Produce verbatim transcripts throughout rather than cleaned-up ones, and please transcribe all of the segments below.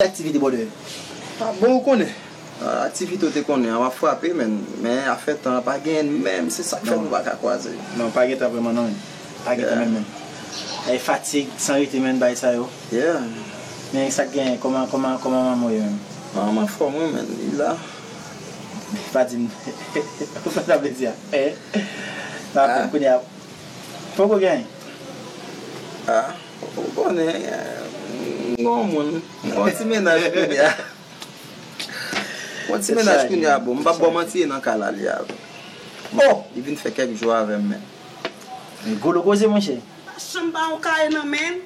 Aktivite, brother? Ah, bon, ou konnen. Ah, aktivite ou te konnen an, w ap frape, men, men afè tan an pa genyen menm, se sa k fè nou pa ka kwaze. Non, pa gen tan vrèman, non, men. Pa gen tan menm, menm. E fatig, san rete, men, bay sa yo. Yeah. Men sa k genyen, kòman, kòman, kòman manman w ye menm? Manman fò mwen, men, li la. Pa di m. Ou fè sa vle di a. Eh? Nan apèl kounye a. Poko gen. Ah, ou konnen, eh, m gon moun, m gon ti mennaj kounye a. M gon ti mennaj kounye a, bon, m p ap ba w manti, e nan kay la li a. Oh! Li vin fè kèk jou avè m, men. Gwo lo koze, monchè. Machann pa yon kay nan men.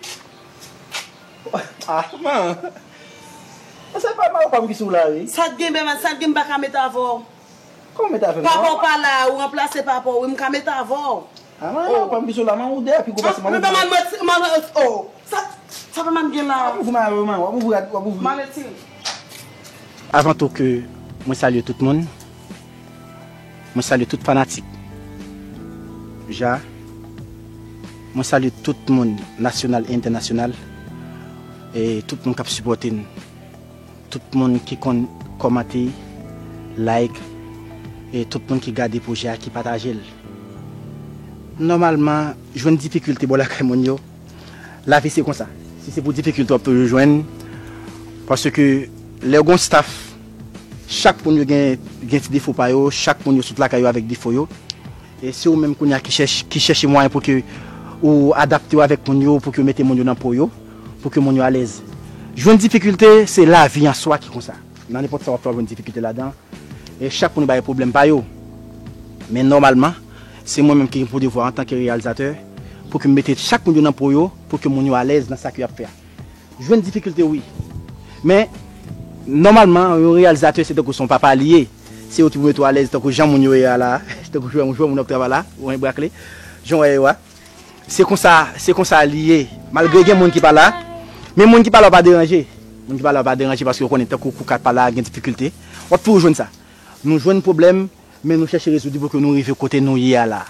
Ah, man. Se pa mari pa m ki sou la, wi. Sa t gen, men sa t gen, m pa ka met avè w. Kòman met avè m? Papa w pa la, ou ranplase papa w, wi, m ka met avè w. Ah, man, pa m ki sou la, man, ou de, epi gwo pase, man, men ou pa mal manti, man, oh, sa, sa pa man gen la. W ap ouvri, man, w ap ouvri, w ap ouvri. Man, meti. Avan tou ke mwen salye tout moun, mwen salye tout fanatik Ja, mwen salye tout moun nasyonal e entènasyonal, e tout moun k ap sipòte n. Tout moun ki konn kòmante, like, e tout moun ki gade pwojè a, ki pataje l. Nòmalman, jwenn difikilte bò lakay moun yo. Lavi se konsa. Si se pou difikilte w ap toujou jwenn, paske lè w gon staff, chak moun yo gen, gen ti defo pa yo, chak moun yo sot lakay yo avèk defo yo. E se ou menm kounye a ki chèch-, ki chèche mwayen pou ke ou adapte w avèk moun yo, pou ke w mete moun yo nan po yo, pou ke moun yo alèz. Jwenn difikilte, se lavi an swa ki konsa. Nan nenpòt sa w ap fè, w ap jwenn difikilte ladan. E chak moun bay pwoblèm pa yo. Men nòmalman, se mwen menm ki gen pou devwa antanke reyalizatè, pou ke m mete chak moun yo nan po yo, pou ke moun yo alèz nan sa ke y ap fè a. Jwenn difikilte, wi. Men, nòmalman, yon reyalizatè, se tankou se yon papa li ye. Se yo ki pou mete w alèz, tankou jan moun yo ye a la, tankou jan, jan moun ap travay la, ou wè brakle, jan w wè yo a. Se konsa, se konsa li ye. Malgre gen moun ki pa la, men moun ki pa la yo pa deranje. Moun ki pa la yo pa deranje paske yo konnen tankou Kouka pa la, gen difikilte. W ap toujou jwenn sa. Nou jwenn pwoblèm, men nou chèche rezoud li pou ke nou rive kote nou ye a la.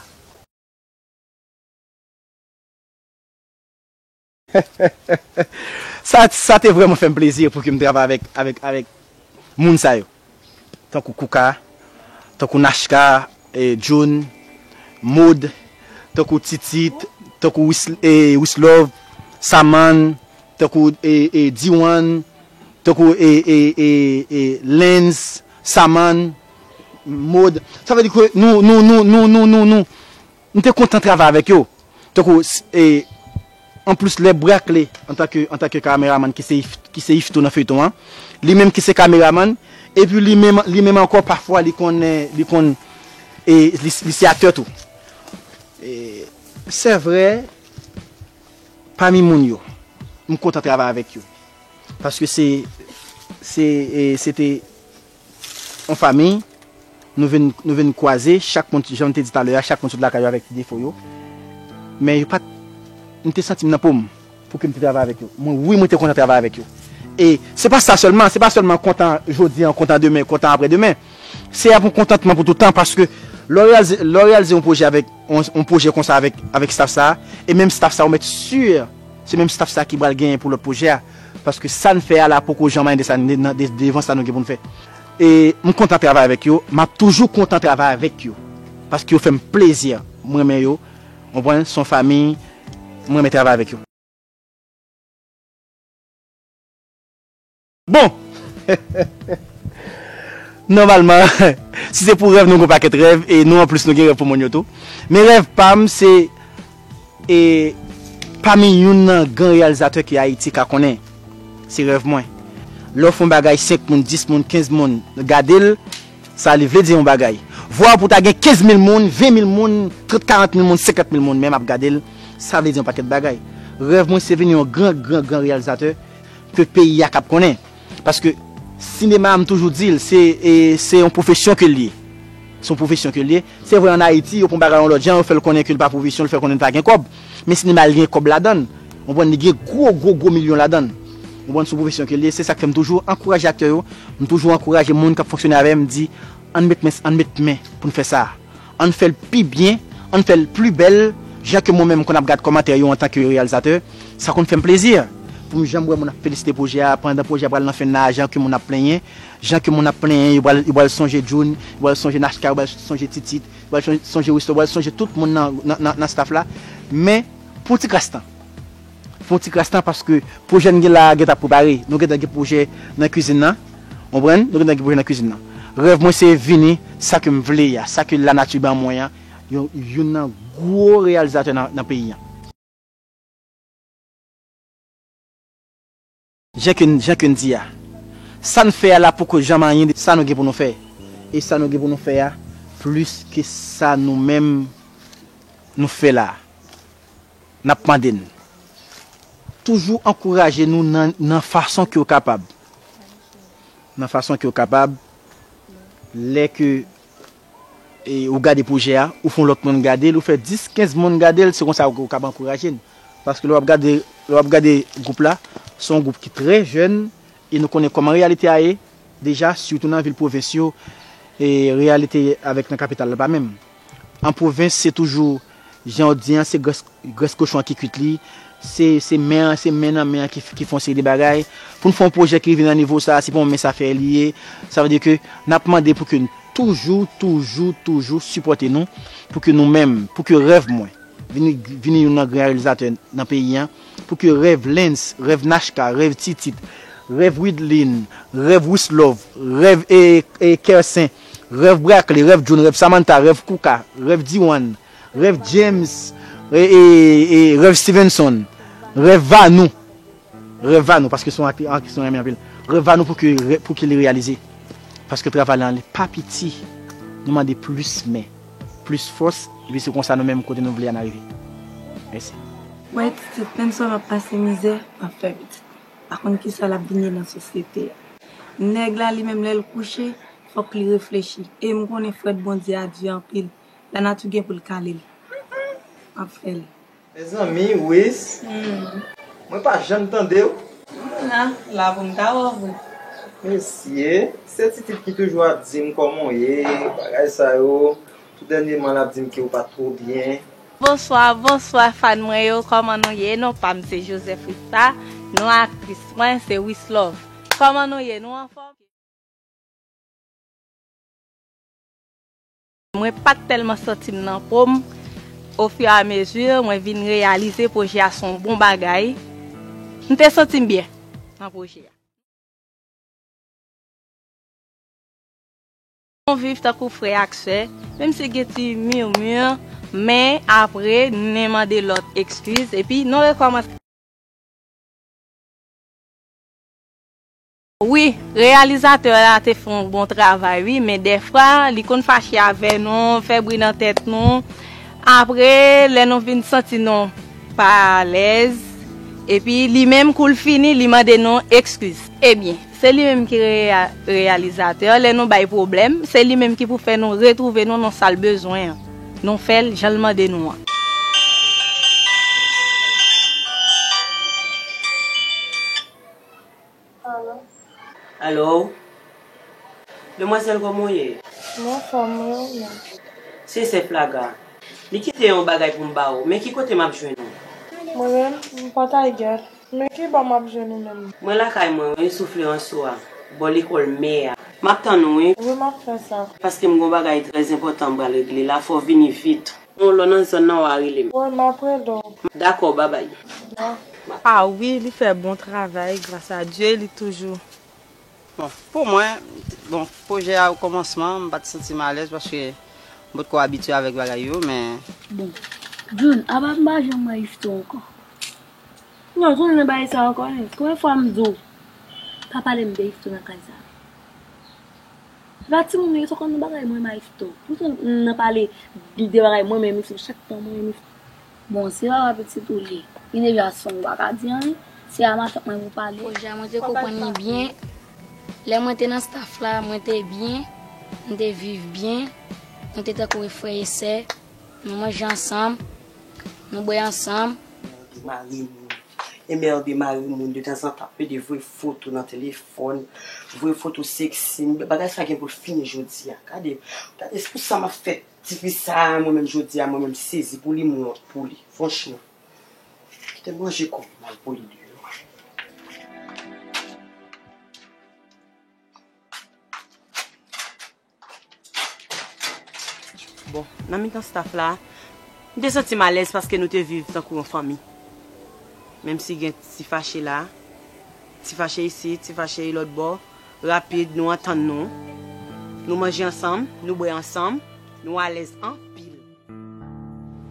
Sa, sa te vrèman fè m plezi pou ke m travay avèk, avèk, avèk moun sa yo. Tankou Kouka, tankou Nachka, e, June, Maud, tankou Titit, tankou Wis-, e, Wislove, Saman, tankou, e, e, Diwan, tankou, e, e, e, e, Lens, Saman, Maud. Sa vle di ke nou, nou, nou, nou, nou, nou, nou, M te kontan travay avèk yo. Tankou, s-, e, anplis lè Brakle, antanke, antanke kameramann ki se Yf-, ki se Yvetot nan feyton an, li menm ki se kameramann, epi li menm, li menm ankò pafwa li konn, e, li konn, e, li, li se aktè tou. E, se vre, pami moun yo, m kontan travay avèk yo. Paske se, se, e, se te yon fanmi, nou vin, nou vin kwaze, chak moun, jan m te di talè a, chak moun sot lakay yo avèk ti defo yo. Men yo pa t, m te santi m nan po m, pou ke m te travay avèk yo. Mwen, wi, mwen te kontan travay avèk yo. E se pa sa sèlman, se pa sèlman kontan jodi an, kontan demen, kontan aprè demen. Se ap yon kontantman pou tout tan, paske lè w reyalize, lè w reyalize yon pwojè avèk, yon, yon pwojè konsa avèk, avèk staff sa a, e menm staff sa a, ou mèt si, se menm staff sa a ki pral genyen pou lòt pwojè a. Paske sa n fè a la poko janm anyen de sa, de, de, devan sa nou gen pou n fè. E m kontan travay avèk yo, m ap toujou kontan travay avèk yo. Paske yo fè m plezi, m renmen yo, w konprann, se yon fanmi, m renmen travay avèk yo. Bon! Nòmalman, si se pou rèv, nou gen yon pakèt rèv, e nou anplis nou gen rèv pou moun yo tou. Men rèv pa m, se e pami youn nan gran reyalizatè ke Ayiti ka konnen. Se rèv mwen. Lè w fè yon bagay, senk moun, dis moun, kenz moun gade l, sa li vle di yon bagay. Vwa pou ta gen kenz mil moun, ven mil moun, trant, karant mil moun, senkant mil moun menm ap gade l, sa vle di yon pakèt bagay. Rèv mwen se vin yon gran, gran, gran reyalizatè ke peyi a k ap konnen. Paske sinema a, m toujou di l, se, e, se yon pwofesyon ke l ye. Se yon pwofesyon ke l ye. Se vre, ann Ayiti, yo pran bagay yon lòt jan, yo fè l konnen ke l pa pwofesyon, yo fè l konnen l pa gen kòb. Men sinema a, li gen kòb ladan l. Ou konprann, li gen gwo, gwo, gwo milyon ladan l. Ou konprann, se yon pwofesyon ke l ye. Se sa k fè m toujou ankouraje aktè yo. M toujou ankouraje moun k ap fonksyone avè m, m di, ann met men, ann met men pou n fè sa. Ann fè l pi byen, ann fè l pli bèl, jan ke mwen menm m konn ap gad kòmantè yo antanke reyalizatè, sa konn fè m plezi. Pou m janm wè moun ap felisite pwojè a, pandan pwojè a pral nan fen nan, jan ke moun ap plenyen, jan ke moun ap plenyen, yo pral, yo pral sonje Jun, yo pral sonje Nachka, yo pral sonje Titit, yo pral sonje, sonje Wisto, yo pral sonje tout moun nan, nan, nan, nan staff la. Men, pou yon ti kras tan. Pou yon ti kras tan, paske pwojè n gen la a gentan ap prepare. Nou gentan gen pwojè nan kwizin nan. Ou konprann? Nou gentan gen pwojè nan kwizin nan. Rèv mwen se vini sa ke m vle a, sa ke lanati ban mwen an, yon, youn nan gwo reyalizatè nan, nan peyi an. Jan ke n, jan ke n di a, sa n fè a la poko janm anyen de sa nou gen pou nou fè. E sa nou gen pou nou fè a, plis ke sa nou menm nou fè la a. N ap mande n toujou ankouraje nou nan, nan fason ke w kapab. Nan fason ke w kapab, lè ke, e, ou gade pwojè a, ou fè yon lòt moun gade l, ou fè dis, kenz moun gade l, se konsa ou, ou kapab ankouraje n. Paske lè w ap gade, lè w ap gade gwoup la, se yon gwoup ki trè jèn, e nou konnen kòman reyalite a ye, deja, sitou nan vil pwovens yo, e reyalite avèk nan kapital la pa menm. An pwovens, se toujou, jan w di an, se grès, grès kochon an ki kwit li, se, se men an, se men nan men an ki, ki fè yon seri de bagay. Pou n fè yon pwojè ki rive nan nivo sa a, se pa yon men sa fè li ye. Sa vle di ke n ap mande pou ke n toujou, toujou, toujou sipòte nou, pou ke nou menm, pou ke rèv mwen, vini, vini youn nan gran reyalizatè nan peyi an, pou ke rèv Lens, rèv Nachka, rèv Titit, rèv Widlin, rèv Wislove, rèv, e, e, Kersen, rèv Brackley, rèv Jun, rèv Samantha, rèv Kouka, rèv Diwan, rèv James, e, e, e, rèv Stevenson, rèv Vanou, rèv Vanou, paske se yon aktris, aktris mwen renmen anpil. Rèv Vanou pou ke, pou ke li reyalize. Paske travay la, li pa piti. Nou mande plis men, plis fòs, epi se konsa nou menm kote nou vle a n a rive. Mèsi. Wè, Titit, menm si w ap pase mizè, w ap fè pitit. Pa konn kisa l ap vin ye nan sosyete a. Nèg la, li menm, lè l kouche, fòk li reflechi. E m konnen frèt Bondye a di anpil. Lanati gen pou l kale l. M ap fè l. Mezanmi, Wis. Hmm. Mwen pa janm tande w. M la, la pou m ta wè w vre. Mesye, se Titit ki toujou ap di m kòman w ye, bagay sa yo. Tou dènyèman, l ap di m ke w pa t twò byen. Bonswa, bonswa, fan mwen yo, kòman nou ye? Non pa m se Joseph Rita, non aktris mwen se Wislove. Kòman nou ye? Nou anfòm? Mwen pa t tèlman santi m nan po m. Ofiramezi, mwen vin reyalize pwojè a se yon bon bagay. M te santi m byen nan pwojè a. Nou viv tankou frè ak sè, menm si gen ti murmure, men apre, n mande lòt eskiz, epi nou rekòmanse. Wi, reyalizatè la te fè yon bon travay, wi, men dèfwa, li konn fache avè nou, fè bri nan tèt nou. Apre, lè nou vin santi nou pa alèz, epi li menm, kou l fini, li mande nou eskiz. Ebyen, se li menm ki reya-, reyalizatè. Lè nou bay pwoblèm, se li menm ki pou fè nou retwouve nou nan sa l bezwen an. Nou fè l jan l mande nou an. Alo? Alo? Demwazèl, kòman w ye? M anfòm, wi, ou menm? Se sèf Laga. Li kite yon bagay pou m ba ou, men ki kote m ap jwenn ou? Mwen menm, m pa Tiger. Men ki bò m ap jwenn ou menm? Mwen lakay mwen, wi, sou Fleranso a, bò lekòl mè a. M ap tann ou, wi. Wi, m ap fè sa. Paske m gon bagay trè enpòtan m pral regle la, fò w vini vit. Yon lò nan zòn nan, w a rele m. Wi, m ap rele w. Dakò, babay. Dakò. A wi, li fè bon travay, gras a Dye, li toujou. Bon, pou mwen, bon, pwojè a okòmansman, m pa t santi m alèz paske m potko abitye avèk bagay yo, men. Bon, Jun, apa m pa janm wè Ifto ankò? Non, tounen nan bagay sa ankò, nen. Konbyen fwa m di w, pa pale m de Ifto nan kay sa? Se pa timoun nou ye, se konn bagay mwen menm a Ifto. Poutan m nan pale de bagay mwen menm Ifto, chak tan mwen menm Ifto. Bon, se papa pitit ou li ye. Li deja son, ou pa ka di anyen. Se a matant mwen pou pale. Pwojè a mwen te konprann li byen. Lè mwen te nan staff la, mwen te byen. M te viv byen. Nou te tankou frè e sè, nou manje ansanm, nou bwè ansanm. Mari moun. Emerl de mari moun, de tanzantan ap plede voye foto nan telefòn, voye foto seksi. Bagay sa gen pou l fini jodi a. Gade, gade, se pou sa m ap fè tifi sa a, mwen menm jodi a, mwen menm sezi pou li, m wont pou li, franchman. Kite m ranje kò m, m al pou li deyò. Bon, nan mitan staff la, m te santi m alèz paske nou te viv tankou yon fanmi. Menm si gen ti fache la, ti fache isit, ti fache lòt bò, rapid, nou antann nou. Nou manje ansanm, nou bwè ansanm, nou alèz anpil.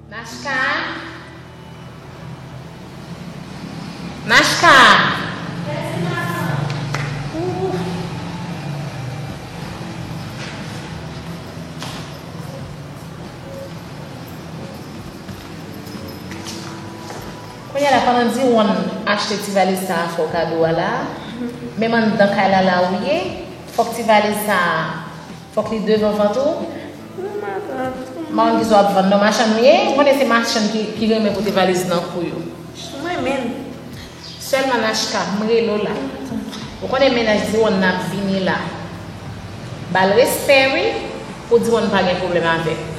Nachka! Nachka! Kounye a la, pandan Diwonn achte ti valiz sa a fè w kado a la, menm anndan kay la la ou ye, fòk ti valiz sa a, fòk li devan vant ou. M pa konn kisa w ap vann non, machann ou ye? M konnen se machann ki, ki renmen pote valiz nan kou yo. M renmen l. Sèlman Nachka, m rele w la. Ou konnen mennaj Diwonn nan ap vini la. Ba l respè wi, pou Diwonn pa gen pwoblèm avè w.